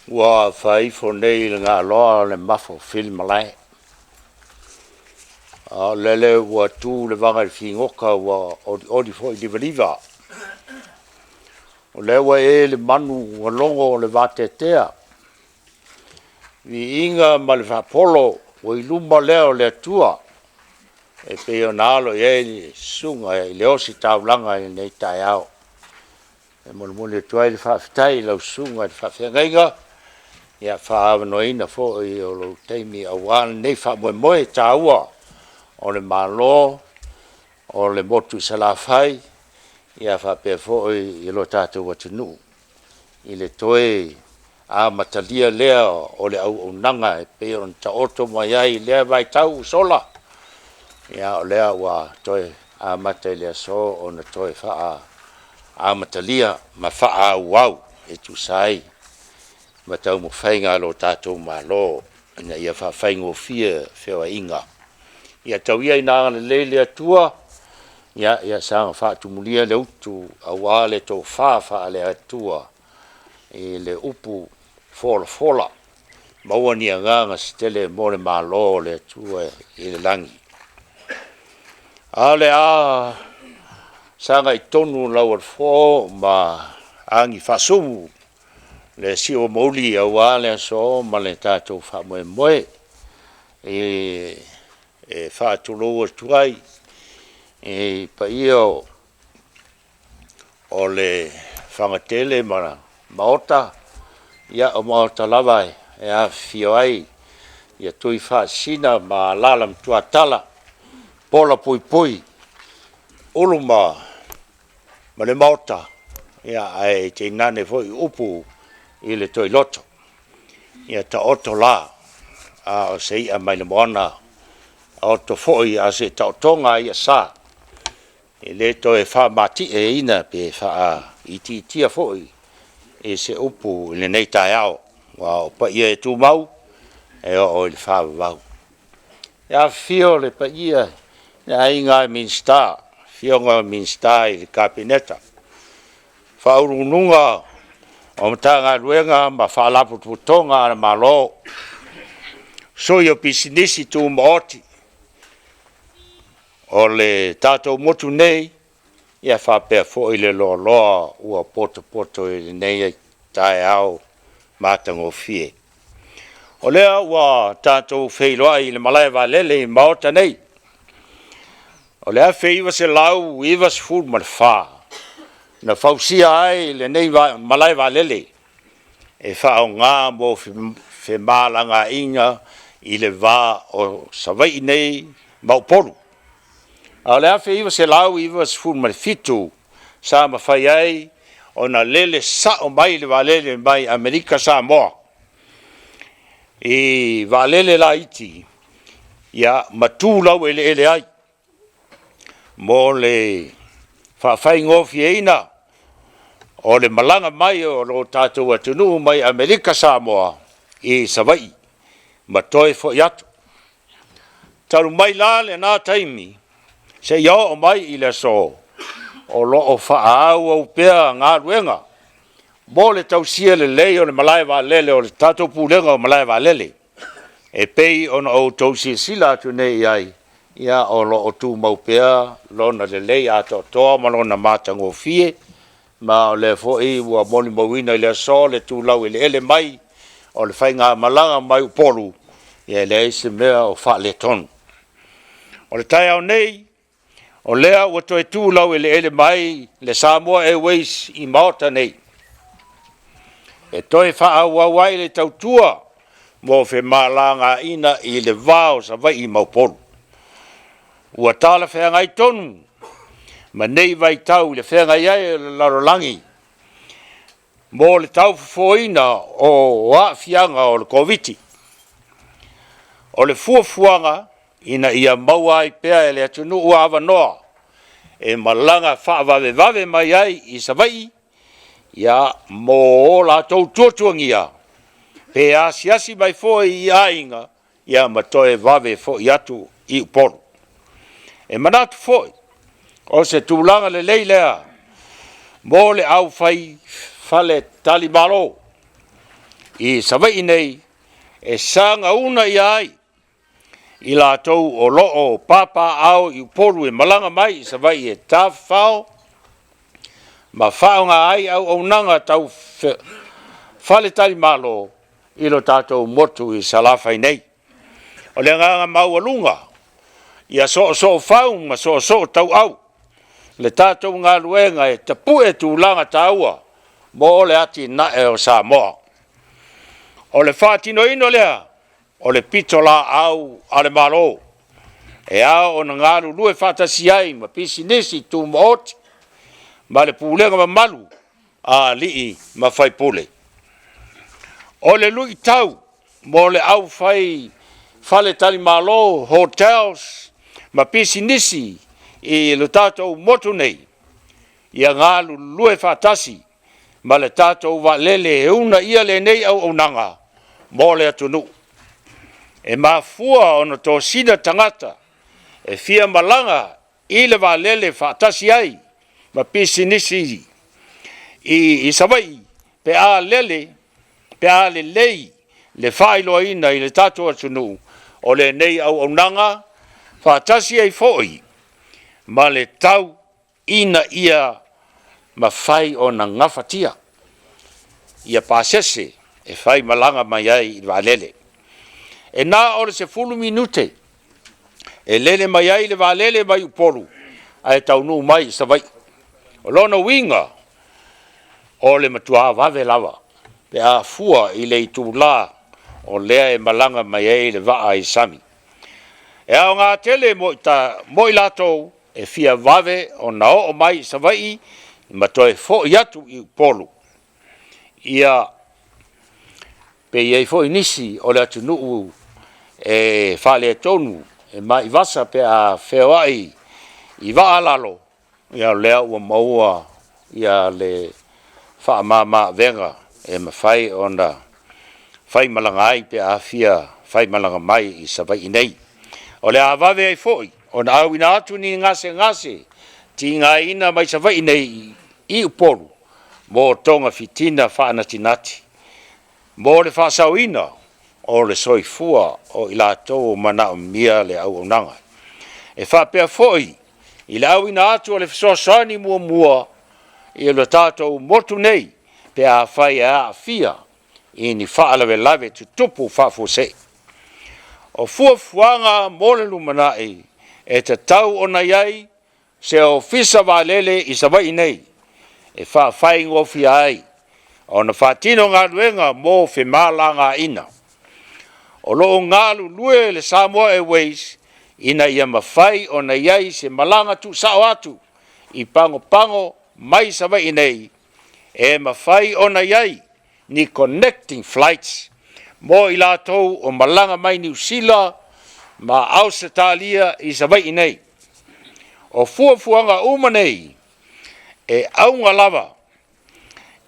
Ua faaifo nei i le galoa le mafa o Filiamalae, a o lele ua tu le vaga i le figota ua olioli foi livaliva. O lea ua e le manu ua logo le vateatea, viiga ma le faapolo ua i luma lea o le Atua e pei ona alo i ai le Susuga i le Ositaulaga i lenei taeao. E molimoli atu ai le faafetai i lau Susuga i le Faafeagaiga i le faaavanoaina foi o lou taimi aua lenei faamoemoe taua o le Malo o le motu i Salafai faapea foi lo tatou atunuu i le toe amatalia lea o le auaunaga e pei ona taoto mai ai i lea vaitau ua sola. O lea ua toe amata i le aso ona toe amatalia ma faaauau e tusa ai ma taumafaiga a lo tatou Malo ina ia faafaigofie feoaiga. Ia tau ia ina agalelei le Atua, ia saga faatumulia le utu aua le tofa faale-Atua i le upu folafola, maua ni agaga se tele mo le Malo o le Atua i le lagi. Ae o le a sagai tonu lau alofo ma agi faasumu le siuamouli aua le aso ma le tatou faamoemoe e faatulou atu ai i paia o le Fagatele ma Maota, ia o Maota lava e afifio ai Tuifaasisina ma Alaala Matuatala, Pola Puipui, Ulu ma le Maota, ae tainane foi upu i le Toiloto. Ia taoto la a o se i'a mai le moana, taoto foi a o se taotoga a i'asa, e le toe faamatieina pe faaitiitia foi i se upu i lenei taeao, aua o paia e tumau e oo i le faavavau. Afifio le paia i Aiga Minisita, Afioga i Minisita i le Kapeneta, Ofisa Sili o Pulega o Matagaluega ma Faalapotopotoga a le Malo, Sui o Pisinisi Tumaoti o le tatou motu nei, faapea foi le loaloa ua potopoto i lenei taeao matagofie. O lea ua tatou feiloai i le malae vaalele i Maota nei. O le 1994 na fausia ai lenei malae vaalele e faaaoga mo femalagaaiga i le va o Savaii nei ma Upolu. A o le 1997 sa mafai ai ona lele sao mai le vaalele mai Amerika Samoa i vaalele laiti ma tu laueleele ai mo le faafaigofieina o le malaga mai o lo tatou atunuu mai Amerika Samoa i Savaii ma toe foi atu. Talu mai la lena taimi seia oo mai i le aso, o lo o faaauau pea galuega mo le tausia lelei o le malae vaalele o le tatou Pulega o Malae Vaalele, e pei ona outou silasila atu nei i ai, ia o lo o tumau pea lona lelei atoatoa ma lona matagofie, ma o lea foi ua molimauina i le aso le tu laueleele mai o le faigamalaga mai Upolu, ia e leai se mea o faaletonu. O le taeao nei, o lea ua toe tu laueleele mai le Samoa Airways i Maota nei, e toe faaauau ai le tautua mo femalagaaiga i le va o Savaii ma Upolu. Ua talafeagai tonu ma nei vaitau i le feagai ai o le lalolagi mo le taufofoina o aafiaga o le Koviti. O le fuafuaga ina ia maua ai pea e le atunuu avanoa e malaga faavavevave mai ai i Savaii mo o latou tuatuagia. Pe asiasi mai foi i aiga, ia ma toe vave foi atu i Upolu. E manatu foi, o se tulaga lelei lea mo le aufai faletalimalo i Savaii nei e sagauna ia ai i latou o lo o papaaao i Upolu e malaga mai i Savaii e tafafao ma faaaoga ai auaunaga tau faletalimalo i lo tatou motu i Salafai nei. O le agaga maualuga, ia soosoofau ma soosootauau le tatou galuega e tapue tulaga taua mo le atinae o Samoa. O le faatinoina lea o le pitolaau a le Malo e ao ona galulue faatasi ai ma pisinisi tumaoti ma le pulega mamalu a alii ma faipule. O le luitau mo le aufai faletalimalo, hotels ma pisinisi i lo tatou motu nei, ia galulue faatasi ma le tatou vaalele e uunaia lenei auaunaga mo le atunuu. E mafua ona tosina tagata e fia malaga i le vaalele faatasi ai ma pisinisi i Savaii pe a lelei le faailoaina i le tatou atunuu o lenei auaunaga, faatasi ai foi ma le tau ina ia mafai ona gafatia ia pasese e faimalaga mai ai i le vaalele. E na o le 10 minute e lele mai ai le vaalele mai Upolu ae taunuu mai i Savaii. O lona uiga, o le matua vave lava pe a fua i le itula o lea e malaga mai ai le vaa i le sami. E aoga tele mo i latou e fia vave ona oo mai i Savaii ma toe foi atu i Upolu. Ia, pe i ai foi nisi o le atunuu e faaletonu, e mai vasa pe a feoai i vaa a lalo, ia o lea ua maua le faamama avega e mafai ona faimalaga ai pe a fia faimalaga mai i Savaii nei. O le a vave ai foi ona auina atu ni gasegase tigaina mai Savaii nei i Upolu mo togafitiga faanatinati mo le faasaoina o le soifua o i latou o manaomia le auaunaga. E faapea foi i le auina atu o le fesoasoani muamua i lo tatou motu nei pe afai e aafia i ni faalavelave tutupu faafuasei. O fuafuaga mo le lumanai, e tatau ona i ai se Ofisa Vaalele i Savaii nei e faafaigofie ai ona faatino galuega mo femalagaaiga. O lo o galulue le Samoa Airways ina ia mafai ona i ai se malaga tuusao atu i Pagopago mai Savaii nei, e mafai ona i ai ni connecting flights mo i latou o malaga mai Niu Sila ma Ausetalia i Savaii nei. O fuafuaga uma nei e auga lava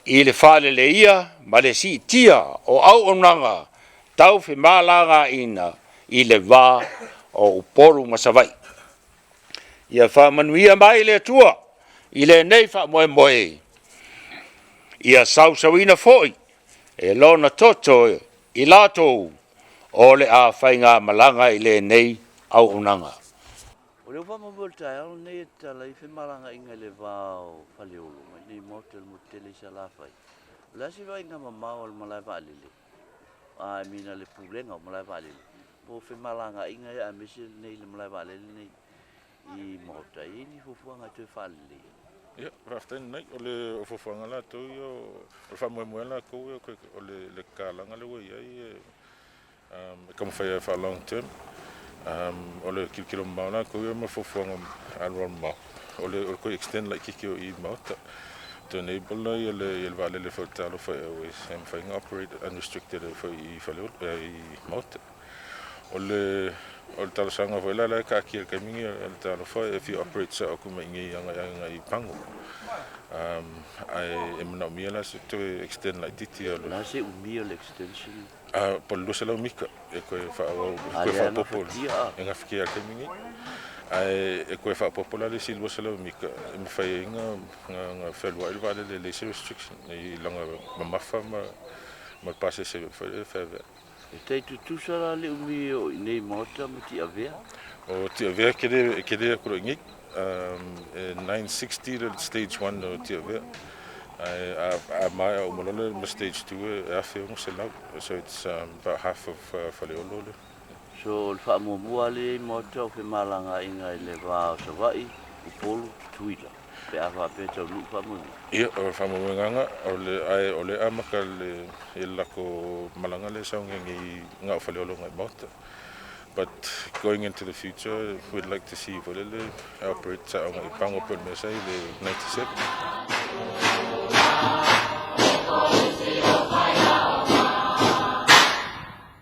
i le faaleleia ma le siitia o auaunaga tau femalagaaiga i le va o Upolu ma Savaii. Ia faamanuia mai le Atua i lenei faamoemoe, ia sausuina foi e lona toto i latou o le a faigamalaga i lenei auaunaga. O lea ua faamoemoe o le taeao lenei e tatala ai femalagaaiga i le va o Faleolo ma inei i Maota i le motu tele i Salafai. O le a se vaaiga mamao a le malae vaalele, I mean a le Pulega o Malae Vaalele mo femalagaaiga ia aemaise nei le malae vaalele nei i Maota, e i ai ni fuafuaga e toe faaleleia? Ia, faafetai lenei. O le fuafuaga latou ia, o le faamoemoe latou ia, o le tatalaga lea ua i ai, e taumafai e faa-long term. O le tilotilo mamao latou ia ma fuafuaga alualu mamao, o le toe extend laitiiti o i i Maota to enable ia le vaalele foi Talofa Airways e mafai ona operate unrestricted ai foi i Faleolo, i Maota. O le talosaga foi la la e taatia i le taimi lenei a le Talofa e fia operate sao atu mai i inei agai i Pago. Ae e manaomia la se toe extend laitiiti. O le a se umi o le extension? Po o le 200 mita e toe faaauau, e toe faaopoopo e gafatia i le taimi lenei. Ae e toe faaopoopo la le isi 200 mita e mafai ai ona fealuai le vaalele e leai se restriction i lona mamafa ma le pasese foi lea e feaveai. E tai tutusa la le umi e oo i inei i Maota ma Tiavea? O Tiavea e tele atu loa i inei. E 960 le stage one o Tiavea, ae a maea uma loa ma stage 2 e 1600. So it's about half of Faleolo lea. So o le faamuamua lava lea i Maota o femalagaaiga i le va o Savaii, Upolu, Tutuila, pe a faapea e taunuu faamoemoe. Ia, o le faamoemoegaga, o le, ae o lea e amata le latou malaga lea e sau nei na o Faleolo agai i Maota. But going into the future, we'd like to see foi lele operate agai i Pago pei o le mea sa i le 97.